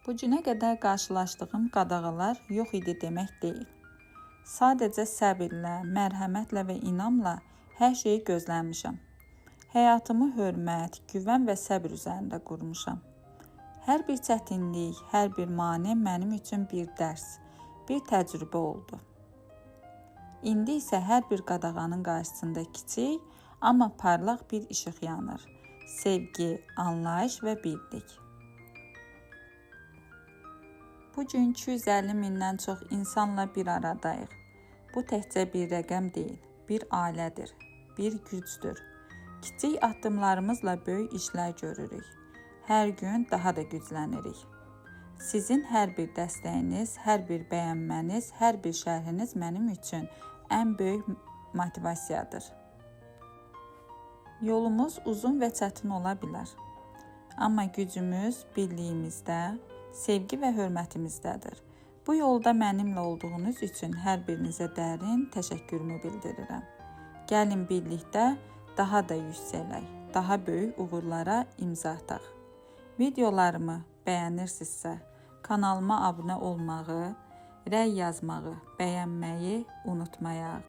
Bu günə qədər qarşılaşdığım qadağalar yox idi demək deyil. Sadəcə səbirlə, mərhəmətlə və inamla hər şeyi gözləmişəm. Həyatımı hörmət, güvən və səbr üzərində qurmuşam. Hər bir çətinlik, hər bir mane mənim üçün bir dərs, bir təcrübə oldu. İndi isə hər bir qadağanın qarşısında kiçik, amma parlaq bir işıq yanır. Sevgi, anlayış və birlik. Bu gün 250 mindən çox insanla bir aradayıq. Bu təkcə bir rəqəm deyil, bir ailədir, bir gücdür. Kiçik addımlarımızla böyük işlər görürük. Hər gün daha da güclənirik. Sizin hər bir dəstəyiniz, hər bir bəyənməniz, hər bir şərhiniz mənim üçün ən böyük motivasiyadır. Yolumuz uzun və çətin ola bilər. Amma gücümüz birliyimizdə, sevgi və hörmətimizdədir. Bu yolda mənimlə olduğunuz üçün hər birinizə dərin təşəkkürümü bildirirəm. Gəlin birlikdə daha da yüksələk, daha böyük uğurlara imza ataq. Videolarımı bəyənirsinizsə, kanalıma abunə olmağı, rəy yazmağı, bəyənməyi unutmayaq.